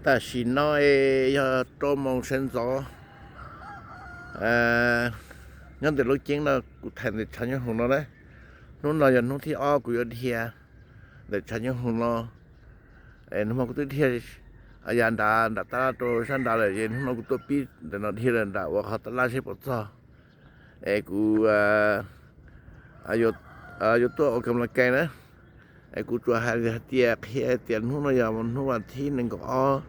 Tam sim no es yog rau moos sawv ntxov nyob ntawm lub ceeb no, kuv thaij ntawm tshav nyooj hoom no na. Hnub no yog hnub thib ob kuv yuav dhia ntawm tshav nyooj hoom no. Hnub no kuv twb dhia yav nrad nram tab laj rau sab nrad lawm, es hnub no kuv tuaj pib ntawm no dhia lawm nram uas qhov tab laj seb puas txog. Es kuv yuav tuaj ua kam la kais na. Es kuv tsuas hais hais tias, qhia tias hnub no yog hnub vas thib nees nkaum ob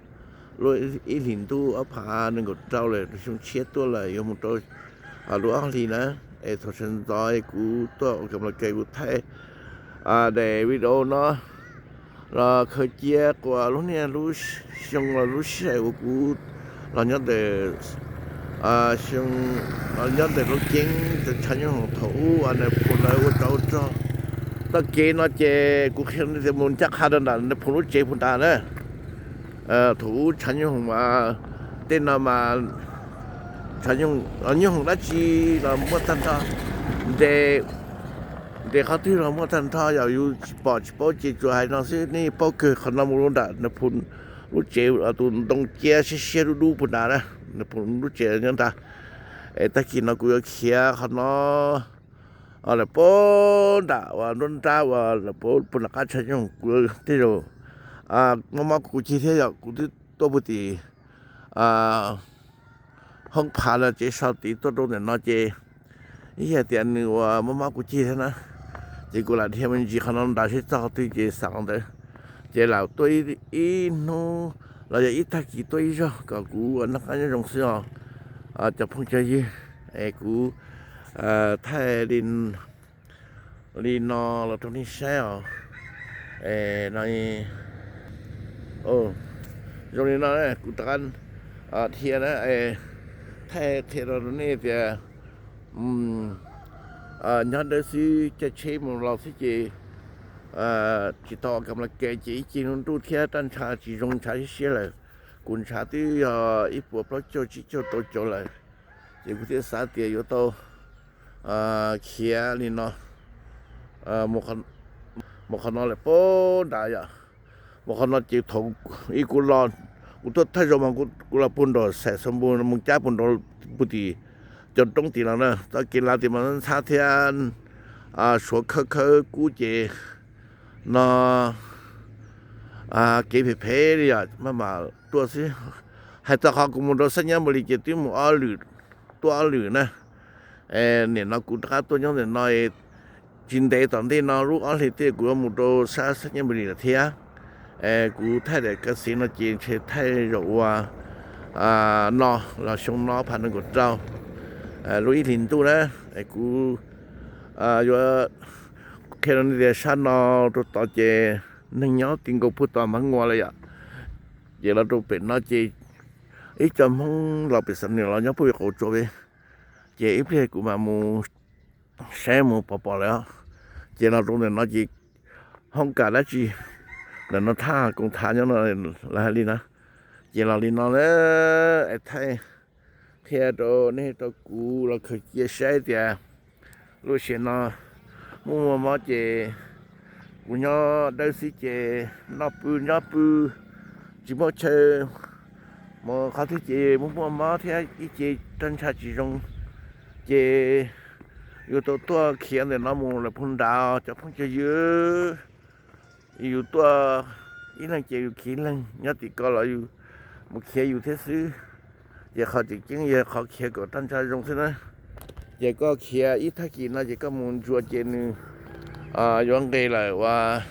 lub ib hlis ntuj ob phav nees nkaum rau lawm, xyoo tshiab tuaj lawm yuav mus rau lub ob hlis na. Es thaum sawv ntxov es kuv tuaj ua kam la kais, kuv thaij daim video no los khaws cia quas lub niaj lub xyoo los lub sij hawm uas kuv los nyob ntawm, los nyob ntawm lub ceeb tshav nyooj hoom thaum ub uas nais phoo lawv ua tsov ua rog. Txoj kev no ces kuv qhia tias mus ncaj qha rau nram nais phoo lub tsev puag nrad na. Thaum ub tshav nyooj hoom mas, tej no mas tshav nyooj hoom dab tsi los muaj tag nrho, nres qhov twg los muaj tag nrho, yog yus tsis pom tsis paub ces tsuas hais no xwb. Nej paub kawg qhov no mus rau nram nais phoo lub tsev, tus ntoo ciab siab siab dub dub puag nrad na, nais phoo lub tsev nyob nrad. Es tag kis no kuv yuav khiav qhov no lawm puag nram uas nruab nrab uas lawm puag nram qab tshav nyooj hoom, kuv tej zaum mob mob kuv cig thiab yom, kuv twb tuaj puag tim hoob phav los tsev so tid tuaj rau ntawm no ces ib yam tias nws uas mob mob kuv cig thiab na, ces kuv lam dhia me ntsis qhov no nrad seb txog qhov twg ces xav qhov ntawd. Ces lam tuaj ib hnub los yog ib tag kis tuaj ib zaug kom kuv ua noj qab nyob zoo xwb os cov phooj cov ywg. Es kuv thaij li no los rau nej saib os. No, zoo li no kuv rov qab dhia na, thaij qhia rau nej tias nyob dawb xwb, caij tsheb mus los xwb ces tsis tau ua kam la kais ces ib ce nruj nruj thiab raj ntsha tsis zoo, ntshav siab siab lawm. Kuv ntshav twb yog ib puas plaub caug tsib caug rau caum lawm, ces kuv thiaj xav tias yuav tau khiav li no mus qhov no lawm puag nrad yom. Mus qhov no ces thaum ub kuv los, kuv tuaj thawj zaug mas kuv los puag nram Xais Xos Npus mus cab puag nram puag tim cov roob tid los na, txoj kev lav tid mas ntxhab thiab suav khawb khawb kub ces no kev phem phem li yom, maj mam tuaj xwb. Hais txog qhov kuv mus rau Xab Nyab Npus Lis ces twb mus ob lwm, tuaj ob lwm na. Nim no kuv rov qab tuaj nyob ntawm no, tsis ntev tom ntej no lub ob hlis thiab kuv yuav mus rau sab Xab Nyab Npus Lis lawm thiab. Kuv thaij daim kav xev no ces ntshe thaij zaum uas no los xyoo no phav nees nkaum rau lub ib hlis ntuj na. Kuv yuav qhia rau nej tias sab no rau tod ces neeg nyob ti nkaus puag tom Mab Nguas lawm yom. Ces los rau pem no ces ib co Hmoob los pem Xam Nuas los nyob puag pem Qaum Tsuas pem, ces ib pliag kuv mam mus saib mus pom pom lawm. Ces los rau ntawm no ces hoob kas dab tsi ntawm no thaj koom thav nyob no, lawv hais li na. Ces los li no na, es thaij qhia rau nej rau kuv los khaws cia saib tias lub sij hawm no muaj muaj mob ces kuv nyob dawb xwb ces noj pw nyob pw tsis muaj chaw mus qhov twg ces muaj muaj mob thiab ib ce raj ntsha tsis zoo, ces yus tau tuaj khiav ntawm no mus lawm puag nrad cov phooj cov ywg. Yus tuaj ib leeg ces yus khiav ib leeg, nyob tim ko los yus mus khiav yus thiab xwb. Ces qhov tseem ceeb yog qhov khiav kom raj ntsha zoo xwb na. Ces koj khiav ib tag kis no ces koj mus ntsuas ces nws yuav nqes lawm uas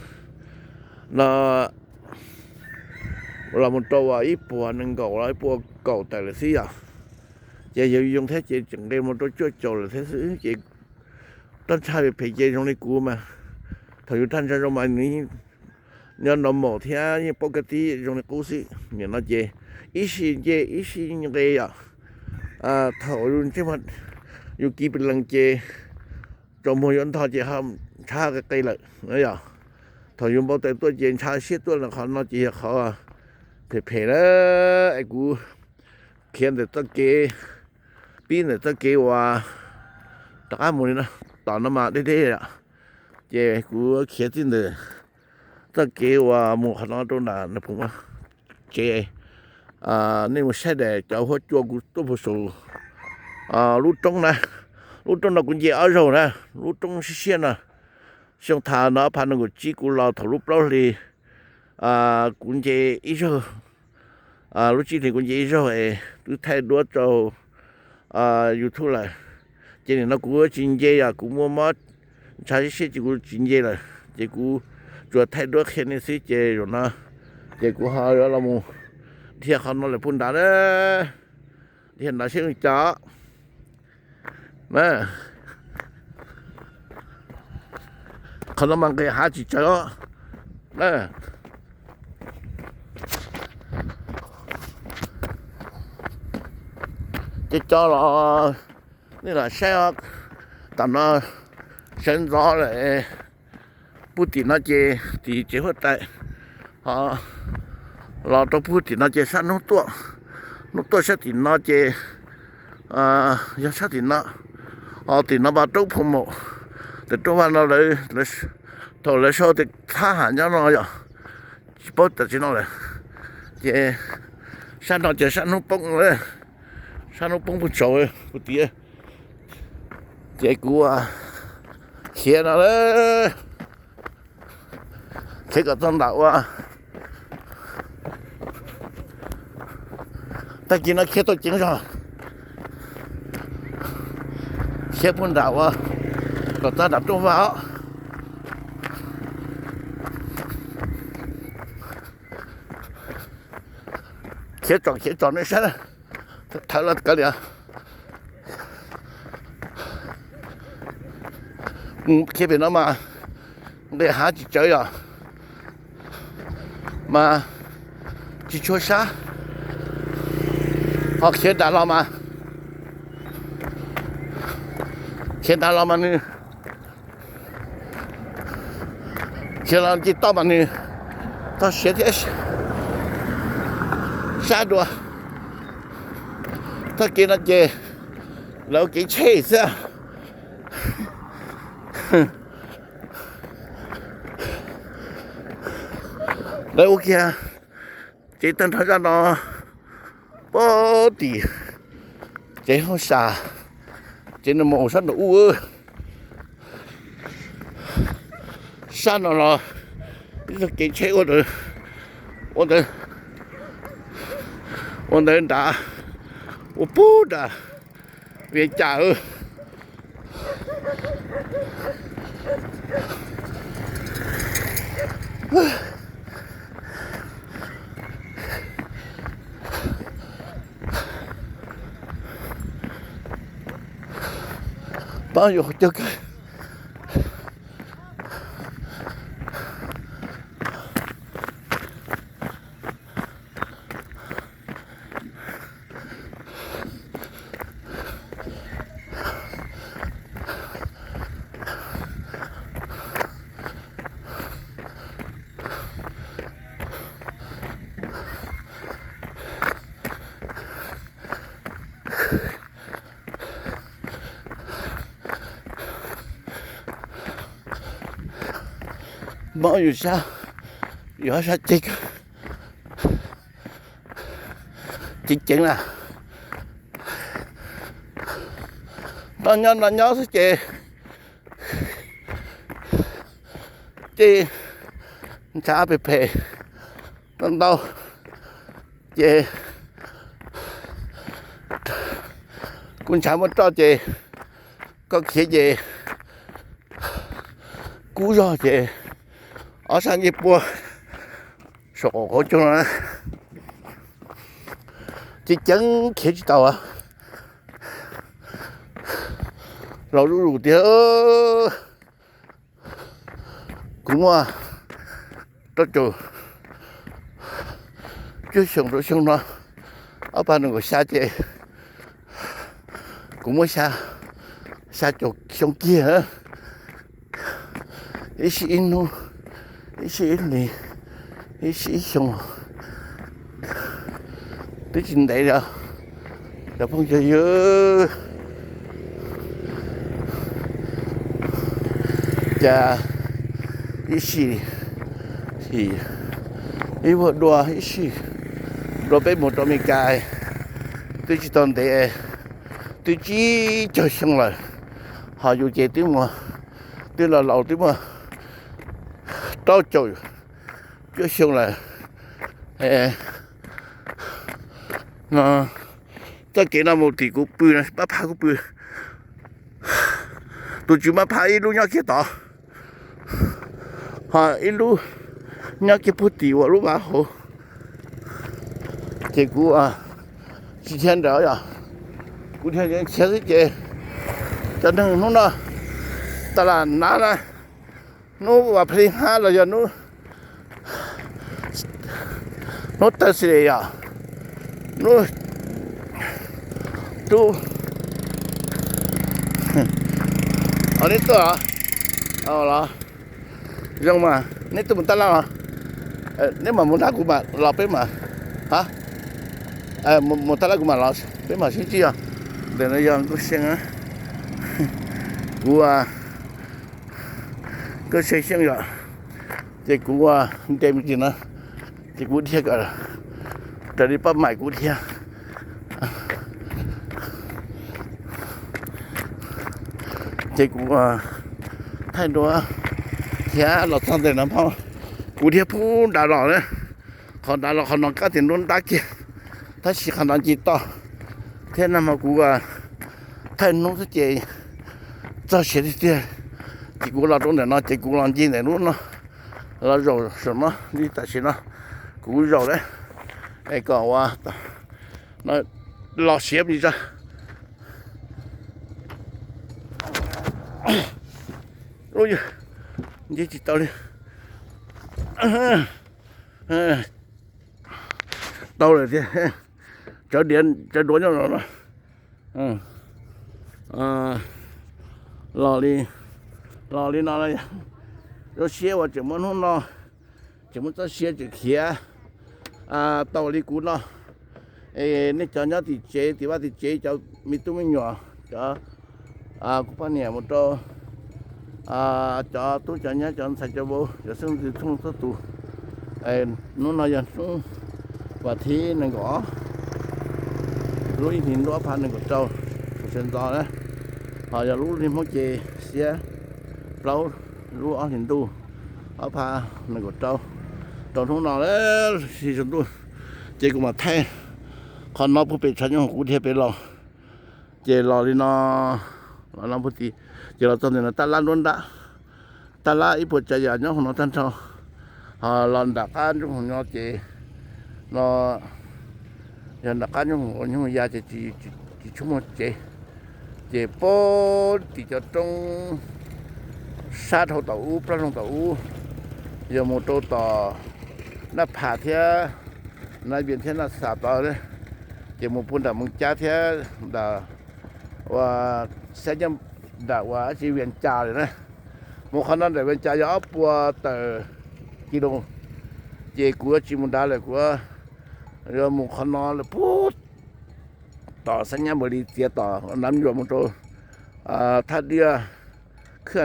no los mus rau uas ib puas nees nkaum los ib puas kaum tawm lawm xwb yom. Ces yus yoo thiab ces tseem nqes mus rau cuaj caum lawm thiab xwb ces raj ntsha phem phem ces zoo li kuv mas, thaum yus raj ntsha zoo mas nws nyob normal thiab yeej paub kab tib zoo li qub xwb. Nim no ces ib sij nce ib sij nqes yom. Thaum yus ntsej muag yus kiv pes lees ces tsaus muag yuav ntog ces ho ntshav qe qe lawm yom. Thaum yus npau taws tuaj ces ntshav siab tuaj lawm, qhov no ces yog qhov phem phem na. Es kuv khiav ntawm txoj kev, pib ntawm txoj kev uas rov qab mus li no, tom no mas deb deb yom. Ces kuv khiav txij ntawm txoj kev uas mus qhov no rau nram nws phoom tsev, Nej mus saib daim cov huab cua kuv tuaj puag saum lub roob na. Lub roob no kuv nce ob zaug na, lub roob siab siab no. Xyoo thaum no ob phav nees nkaum tsib kuv los thaum lub plaub hli, kuv nce ib zaug, lub tsib hli kuv nce ib zaug es twb thaij duab rau YouTube lawm. Ces nim no kuv tsis nce, yog kuv muaj mob ntshav siab siab ces kuv tsis nce lawm, ces kuv tsuas thaij duab qhia nej xwb. Ces zaum no ces kuv ho yuav los mus dhia qhov no lawm puag nrad na, dhia nrad saib li cas. Qhov no mas nqis hav tsis tsawg os. Ces cov los nej lam saib, tam no sawv ntxov lawm, puag tim no ces tim tsev huab tais, ho los rau puag tim no ces sab hnub tuaj, hnub tuaj sab tim no ces yog sab tim no, ho tim no mas roob Phu Maum, tim roob vaj no lawv, thaum lawv sau tias thab ham nyob no yom, tsis paub tam tsev no lawm. Ces sab no ces sab hnub poob, sab hnub poob puag saud puag tim, ces kuv khiav no, khiav kom txog nram ua, tag kis no khiav tau ceev zog, khiav puag nram ua kom txog nram rooj vag os. Khiav tsom khiav tsom nej saib, thawv los kav liam. Khiav pem no mas nqis hav tsis tsawg yom, mas tsis tshua sab. Ho khiav nrad los mas, khiav nrad los mas nws, khiav los ci toj mas nws txog siav thiab sab dua. Tag kis no ces lawv ua kev tsheb xwb. Lawv ua kiag tsev tag nrho zaj no puag tim tsev hauj sam, tsev no mus sab nraum ub. Sab no los ib txoj kev tsheb ua ntawd, ua ntawd nrad, ua puag nrad Vias Cas. Pab yuav cog kawg. Mob yus sab, yus sab ceg, ceev ceev na. Nroj nyob nroj nyob xwb ces, ces ntshav phem phem ntau ntau ces kuv ntshav muab roj ces koj khiav ces kub zog ces ob sab ncej puab saum qaum qaum coog no na, ces ceev khiav tsis tau. Laus zuj zus tiag. Kuv muaj rau caum cuaj xyoo rau xyoo no, ob phav nees nkaum xya ces kuv muaj xya caum xyoo kiag. Ib sij ib hnub, ib sij ib hlis, ib sij ib xyoo, twb tsis ntev li cov phooj ywg. Cas ib sij, ib vuag dua, ib sij Los peb mus rau Amelikas twb tsis tau ntev, twb tsib caug xyoo lawm, ho yus ces twb mus, twb los laus twb muaj rau caum cuaj xyoo lawm. No, txoj kev no mus tim kuv pw no, mab phab kuv pw, tus tswv mab phab ib lub nyob kiag tod, ho ib lub nyob kiag puag tim uas lub vaj hauv. Ces kuv tsis dhia nrawm yom, kuv dhia khiav xwb ces cov neeg hnub no tas las nab na, hnub vas plig hab los yog hnub, hnub tawg xis li yom, hnub rub, neb tuaj los, los zoo mas neb tuaj mus tab laj los, neb mam mus nrog kuv mam los peb mam, mus tab laj kuv mam los peb mam sib ntsib os. Ntawm no yog Nkauj Seej, kuv Nkauj Seej Xyooj yom, ces kuv nres me ntsis no, ces kuv dhia kom raws li pab maim kuv dhia. Ces kuv thaij duab thiab los txog ntawm no, kuv dhia puag nrad los na, qhov nrad los qhov no kab tias nruab nrab kiag, tab sis qhov no nce toj thiab nag hmo kuv thaij hnub xwb ces txog siav tiag tiag. Ces kuv los rau ntawm no ces kuv los nce ntawm lub no, los zaum saum no li tam sim no kuv zaum lawm, es kom ua los siav me ntsis tso. Nce tsis tau li. Tau lawm tiag, cov diav cov duav nyob no no. Los li, los li no, zoo siab uas tseem muaj hnub no, tseem muaj txoj sia tseem khiav tau li kuv no. Es nej cov nyob tim tsev, tim vaj tim tsev, cov me tub me nyuam, cov kuv poj niam mus rau cov tub cov nyab, cov ntxhais cov vauv, cov xeeb ntxwv txhua txhua tus. Hnub no yog hnub vas thib nees nkaum ob, lub ib hlis ntuj ob phav nees nkaum rau, sawv ntxov na, ho yog lub hli Hmoob ces xiab plaub lub ob hlis ntuj ob phav nees nkaum rau, rau hnub no lub hli saum ntuj. Ces kuv mam thaij qhov no puag pem tshav nyooj hoom kuv dhia pem los. Ces los li no, los no puag tid, ces los txog ntawm no tab lab nruab nrab, tab lab ib puas tsav yam nyob hauv no tag nrho. Ho los nram qab nrooj hoom no ces no yog nram qab nyooj hoom, nyooj hoom ya ces tsis tshua muaj tsev. Ces puag tim cov roob sab dhau tom ub, plaub hloov tom ub, yog mus rau tom Naj Phas thiab Naj Vias thiab Naj Xas tod, ces mus puag nram Moos Cab thiab nram ua Xab Nyab, nram ua dab tsi Vias Cas lawm na. Mus qhov no nram Vias Cas yog ob puas tawm kis lus, ces kuv yuav tsis mus nrad lawm, kuv yuav mus qhov no lawm puag tom Xab Nyab Npaus Lis txiav tom Nab Yuas mus rau Thaj Diaj, khwj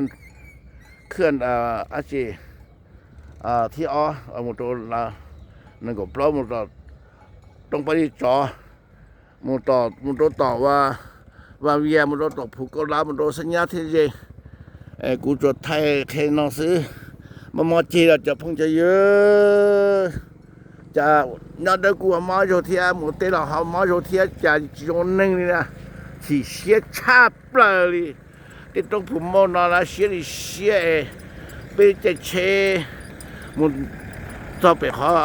dab tsi thib ob mus rau nees nkaum plaub mus tom roob Paj Lij Tsov, mus tom, mus rau tom Vaj Vias, mus rau tom Phuv Kaub Lab, mus rau Xab Nyab thiab ze. Kuv tsuas thaij qhia no xwb, mob mob ceg los cov phooj cov ywg, cas nyob dawb kuj ua mob zog thiab, mus teb los ho mob zog thiab, cas tsis zoo neeg li na, chim siab tshaj plaws li. Tej roob Phu Mauj no na siab li siab es peb caij tsheb mus txog pem qhov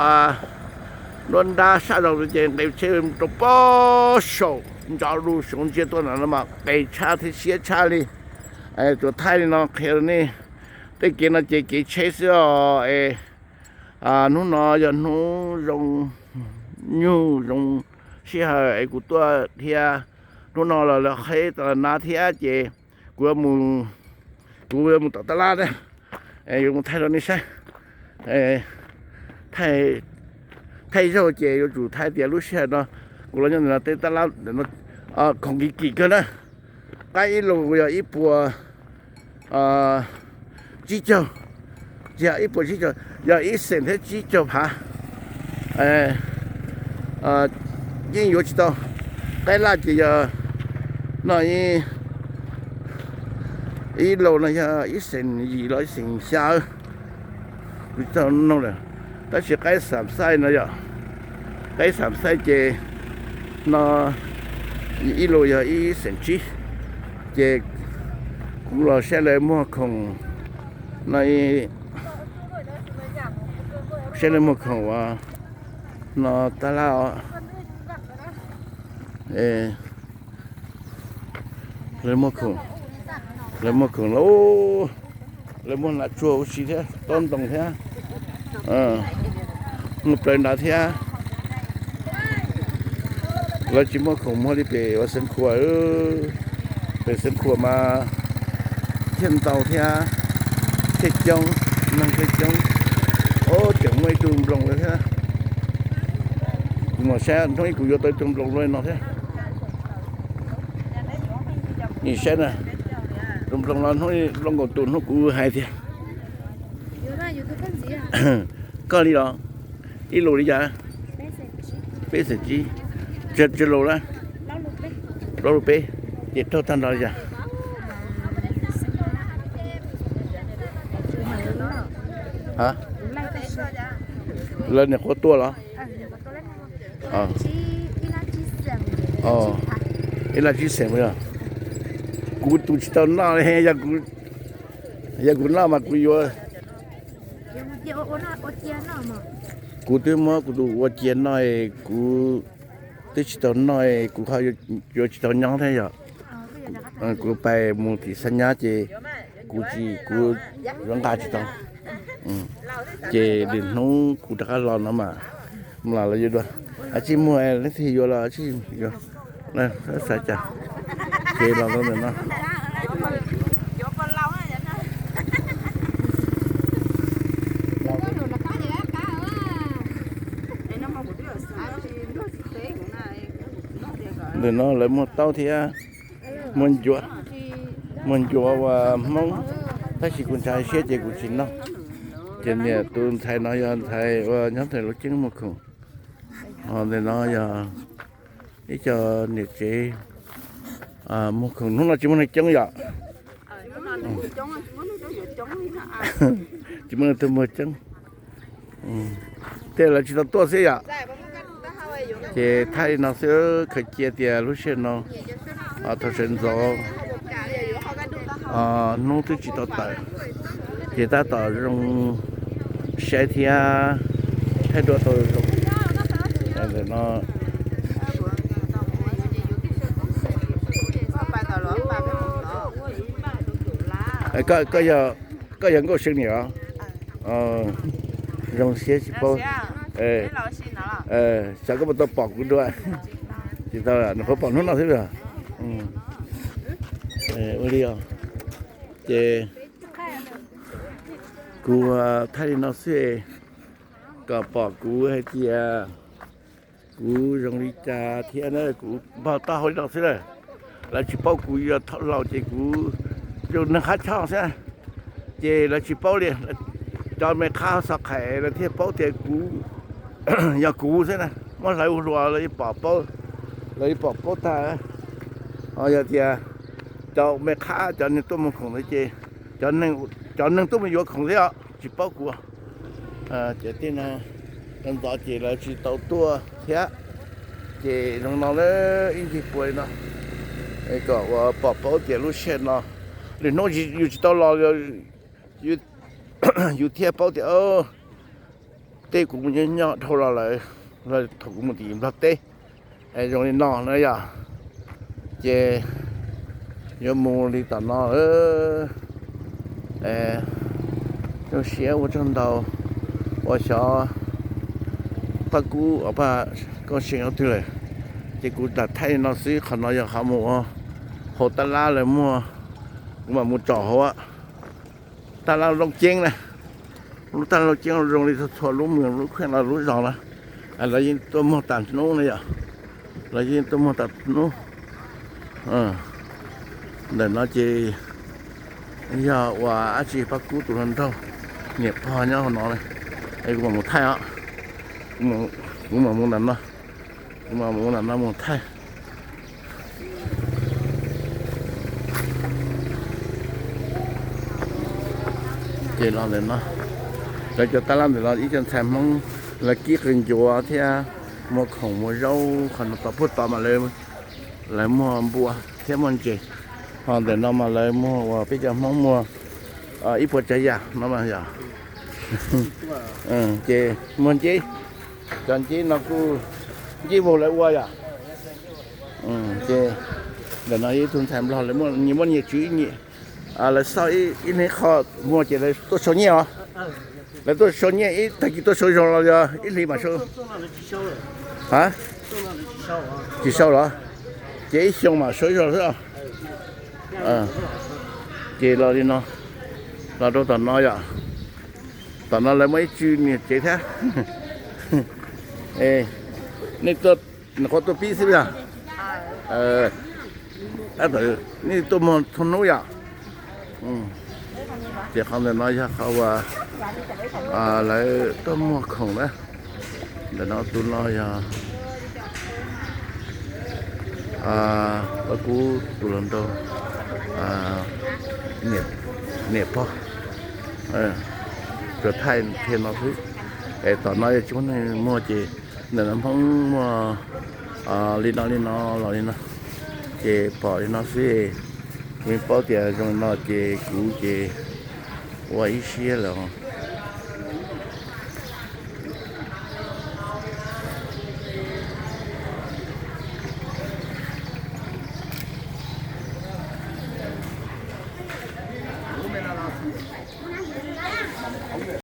nruab nrab sab zog ces nqes tsheb rau pob saum ntso lug Suav Ntsia tuaj no mas nqes tshaj thiab siab tshaj li. Tsuas thaij li no qhia rau nej, tej kev no ces kev tsheb xwb os. Hnub no yog hnub zoo, nyuj zoo sij hawm es kuv tuaj dhia. Hnub no los lawv qheb tas las nab thiab ces kuv, kuv yuav mus tom tab lab na, yuav mus thaij rau nej saib. Thaij zaug ces yuav tsum thaij tias lub sij hawm no kuv los nyob ntawm no tej tab lab ntawm no khoom kim kim kawg na. Qab ib lus yog ib puas tsib caug, tsis yog ib puas tsib caug, yog ib xeem thiab tsib caug phav. yeej yuav tsis tau. Qaib laj ces yog no ib, ib lus no yog ib xees yim los ib xees xya, kuv tsis tau nug lawm. Tab sis qaib xam xaij no yog, qaib xam xaij ces no ib lus yog ib xees tsib. Ces kuv los saib lawv muag khoom no, saib lawv muag khoom uas no tab laj os. Lawv muag khoom, lawv muag khoom lauj, lawv muag nas tsuag ua si thiab tob ntoo thiab, muag plaws nrad thiab. Lawv tsis muaj khoom muag li pem ua Xeev Khuam. Pem Xeev Khuam mas thiaj ntau thiab, thiaj coob, neeg thiaj coob. Ob, tseem muaj ib tug nploos lawm thiab. Kuv mam saib hnub ib kuv yuav tau ib tug nploos luaj no thiab. Nim saib na, tus nploos no hnub, nploos nkaus tus hnub kuv hais tias. Koj li los? Ib lus li cas? Peb xees tsib. Tsawg lus lawm? Plaub lus peb. Ces raug tag nrho li cas? Lawv niam qhuav tuaj los? Ib laj tsib xees yog. Kuv tus tsis tau noj li, yog kuv noj mas kuv yuav. Kuv twb muab kuv tus ua cia noj, kuv twb tsis tau noj, kuv ho yuav tsis tau nyob thiab yog. Kuv pais mus tim Xab Nyab ces kuv tsis, kuv yuav nqa tsis tau. Ces lwm hnub kuv rov qab los no mas, mas los yuav dua. Tsis muaj leej twg yuav los tsis yuav, xav cas. Ces los ntawm no. Ntawm no lawv muag taub thiab, muag ncuav, muag ncuav uas Hmoob, tab sis kuv ntshai siab ces kuv tsis noj. Ces niam tus ntxhais no yog ntxhais uas nyob ntawm Lub Ceeb muag khoom. Ntawm no yog ib co niam tsev muag khoom, hnub no tsis muaj neeg coob yom. Tsis muaj neeg tuaj muag coob. Tej lawv tsis tau tuaj xwb yom. Ces thaij li no xwb, khaws cia tias lub sij hawm no thaum sawv ntxov hnub twb tsis tau tawm, ces tab tom zoo saib thiab thaij duab tau zoo. Ntawm no koj yog Nkauj See niam os? Zoo siab tsis paub. Xyov koj puas tau pom kuv dua. Tsis tau, nws qhuav pom hnub no xwb. Ua li os. Ces kuv thaij li no xwb, kom pom kuv hais tias kuv zoo li cas thiab na. Kuv npog taub hau li no xwb na. Lawv tsis paub kuv yog thaum laus ces kuv zoo neeg qab choj xwb, ces lawv tsis paub li. Cov me qhab xov qhais lawv thiaj paub tias kuv yog kuv xwb na. Muab hlawv ua hluas los yeej pom paub, los yeej pom paub tag. Ho yog tias cov me qhab, cov neeg tuaj muag khoom ntawd ces cov neeg tuaj mus yuav khoom thiab os, tsis paub kuv. Ces tej no ntxov ces lawv tsis tau tuaj thiab. Ces zoo no na, ib ncig puag li no, kom uas pom paub tias lub sij hawm no, lwm hnub yus tsis tau los, yus thiaj paub tias tej kuv mus nyob nyob dhau los lawm, thaum kuv mus tim Nplog teb, zoo li no na yom. Ces yuav mus li tom no. Zoo siab ua tsaug ntau uas xyov Paj Kub, Paj Koob See ob twg lawm. Ces kuv lam thaij li no xwb, qhov no yog qhov mus hauv tab lab lawv muag, kuv mam mus tsom hauv tab lab Looj Ceeb na. Lub tab lab Looj Ceeb zoo li txhua lub moos, lub kheej los lub zos na, lawv yeej tuaj muag tas hnub na yom. Lawv yeej tuaj muag tas hnub. Ntawm no ces yog uas dab tsi Paj Kub tus hluas nraug niam pog nyob hauv no, es kuv mam mus thaij os. Kuv mam mus ntawm no. Mas mus ntawm no mus thaij. Ces los ntawm no, lawv cov tab laj ntawm no ib co ntxhais Hmoob, lawv kib qws ncuav thiab muag khoom muag zaub, qhov no tod puag tod mas lawv muag npua thiab muag ntses. Ho ntawm no mas lawv muag uas peb cov Hmoob muag ib puas tsav yam no mas yom. Ces muag nceb, cov nceb no kuj nceb vau lawv ua yom. Ces ntawm no ib tug ntxhais Nplog lawv muaj nyias muaj nyias tswv ib nyiam, lawv xauj ib leeg qho muag ces lawv tuaj sau nyiaj os. Lawv tuaj sau nyiaj ib tag kis tuaj sau zog los yog ib hlis mam sau? Ha, tsis sau los? Ces ib xyoo mam sau zog xwb. Ces los li no, los rau tom no yom. Tom no lawv muaj ib tswv niam tsev thiab. Nej tuaj, nws qhuav tuaj pib xwb yog? Nej tuaj muag txhua hnub yom? Ces qhov ntawm no yog qhov uas lawv tuaj muag khoom na. Ntawm no tus no yog pab kub tus hluas nraug niam pog, tsuas thaij qhia no xwb. Es tom no yog tsis muaj neeg muag ces ntawm no Hmoob muag li no li no los li no, ces pom li no xwb. Kuv yeej paub tias zoo li no ces kuv ces ua ib siab lawm.